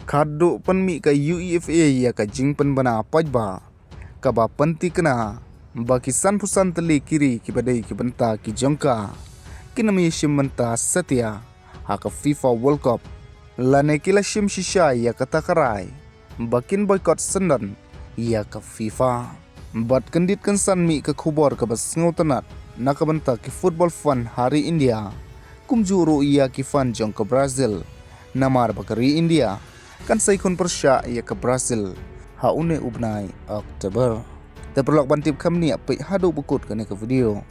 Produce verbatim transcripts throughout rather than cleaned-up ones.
Khadduh pynmih ka UEFA ïa ka jingpynbna paidbah, kaba pyntikna ba ki sanphew san tylli ki ri kiba dei ki bynta ki jong ka kin ym ïashim bynta satia ha ka FIFA World Cup, lane ki la shim shisha ïa kata ka rai ba kin boycott syndon ïa ka FIFA. Bad kyndit kynsan mih ka khubor kaba sngewtynnat na ka bynta ki football fan ha ri India, kumjuh ruh ïa ki fan jong ka Brazil, namar ba ka ri India kan sa ïakhun pyrshah ïa ka Brazil ha une u bnai October. Te paralok, ban tip kham bniah, peit haduh ba kut kane ka video.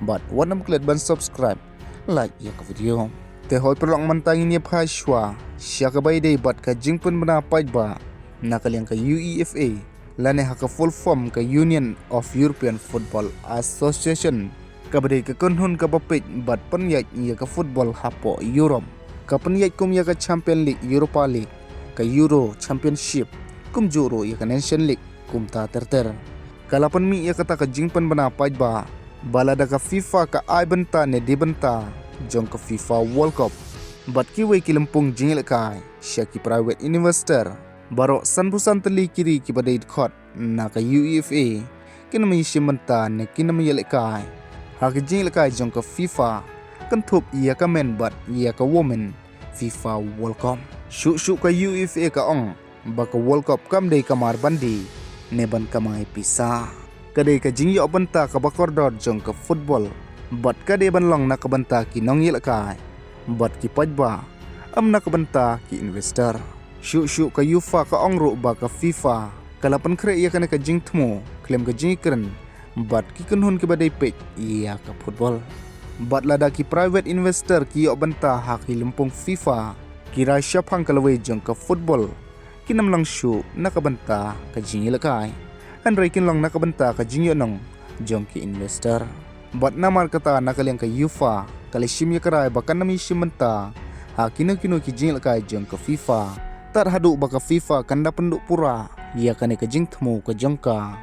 Bad wat nym klet ban subscribe, like ïa ka video. Te hoi paralok, mynta ngin ïa phai shuwa sha kaba ïadei bad ka jingpynbna paidbah na ka liang ka UEFA, lane ha ka full form ka Union of European Football Association, kaba dei ka kynhun kaba peit bad pynïaid ïa ka football hapoh Europe. Ka pynïaid kum ïa ka Champion League, Europa League, ka Euro Championship, kumjuh ruh ïa ka Nation League, kumta ter ter. Ka la pynmih ïa kata ka jingpynbna paidbah ba lada ka FIFA ka ai bynta ne die bynta jong ka FIFA World Cup bad kiwei ki lympung jingïalehkai sha ki private investor, baroh sanphew san tylli ki ri kiba dei dkhot na ka UEFA kin ym ïashim bynta ne kin ym ïalehkai ha ka jingïalehkai jong ka FIFA, kynthup ïa ka men bad ïa ka women FIFA World Cup. Shuh shuh ka UEFA ka ong ba ka World Cup kam dei ka mar ban die ne ban kamai pisa. Ka dei ka jingïoh bynta kaba kordor jong ka football, bad ka dei ban long na ka bynta ki nongïalehkai bad ki paidbah, ym na ka bynta ki investor. Shuh shuh ka UEFA ka ong ruh ba ka FIFA ka la pynkhreh ïa kane ka jingthmu khlem ka jingïakren bad ki kynhun kiba dei peit ïa ka football. Bad lada ki private investor ki ïoh bynta ha ki lympung FIFA, ki rai shaphang ka lawei jong ka football, kin ym long shuh na ka bynta ka jingïalehkai, hynrei kin long na ka bynta ka jingïohnong jong ki investor. Bad namar kata, na ka liang ka UEFA ka la shim ïa ka rai ba kan ym ïashim bynta ha kino kino ki jingïalehkai jong ka FIFA, tad haduh ba ka FIFA kan da pynduh pura ïa kane ka jingthmu ka jong ka.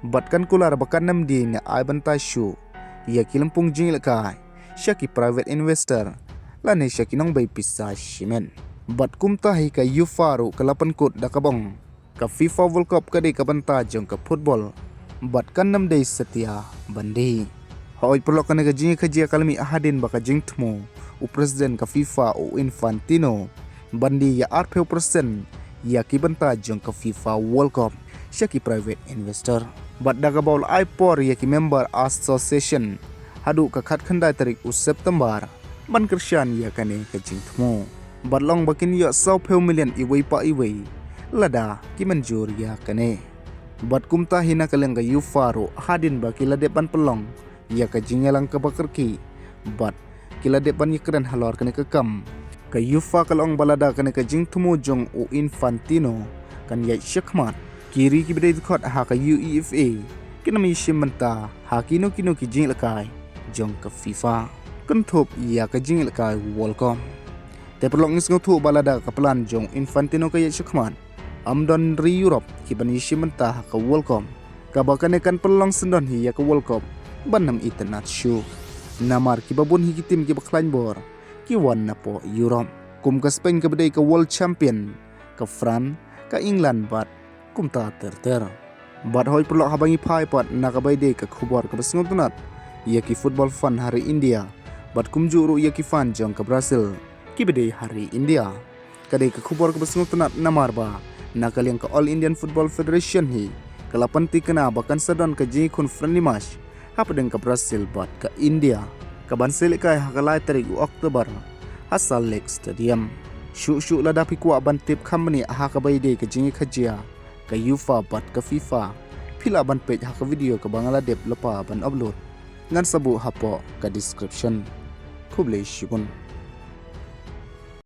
Bad kan kular ba kan ym die ne ai bynta shuh ïa ki lympung jingïalehkai sha ki private investor lane sha ki nongbei pisa shimet. Bad kumta hi ka UEFA ruh ka la pynkut da kaba ong ka FIFA World Cup ka dei ka bynta jong ka football, bad kan ym dei satia ban die. Hoi paralok, kane ka jingïakajia ka la mih hadien ba ka jingthmu u president ka FIFA, u Infantino, ban die ïa arphew percent ïa ki bynta jong ka FIFA World Cup sha ki private investor. Bad da kaba u la ai por ïa ki member association haduh ka khatkhyndai tarik u September ban kyrshan ïa kane ka jingthmu. Bad long ba kin ïoh sawphew million iwei pa iwei lada ki mynjur ïa kane. Bad kumta hi, na ka liang ka UEFA ruh, hadien ba ki la dep ban pynlong ïa ka jingïalang kaba kyrkieh bad ki la dep ban ïakren halor kane ka kam, ka UEFA ka la ong ba lada kane ka jingthmu jong u Infantino kan ïaid shakhmat, ki ri kiba dei dkhot ha ka UEFA kin ym ïashim bynta ha kino kino ki jingïalehkai jong ka FIFA, kynthup ïa ka jingïalehkai World Cup. Te paralok, ngi sngewthuh ba lada ka plan jong Infantino ka ïaid shakhmat, ym don ri Europe kiban ïashim bynta ha ka World Cup, kaba kane kan pynlong syndon hi ïa ka World Cup ban ym itynnad shuh, namar kiba bun hi ki team kiba khlaiñ bor ki wan napoh Europe, kum ka Spain kaba dei ka world champion, ka France, ka England bad kumta ter ter. Bad hoi paralok, haba ngi phai pat na kaba ïadei ka khubor kaba sngewtynnat ïa ki football fan ha ri India, bad kumjuh ruh ïa ki fan jong ka Brazil kiba dei ha ri India, ka dei ka khubor kaba sngewtynnat namar ba na ka liang ka All Indian Football Federation hi ka la pyntikna ba kan sa don ka jingïakhun friendly match hapdeng ka Brazil bad ka India, kaban sa ïalehkai ha ka lai tarik u October ha Salt Lake Stadium. Shuh shuh, lada phi kwah ban tip kham bniah ha kaba ïadei ka jingïakajia ka UEFA bad ka FIFA, phi lah ban peit ha ka video kaba nga la dep lypa ban upload. Ngan sa buh hapoh ka description. Khublei shibun.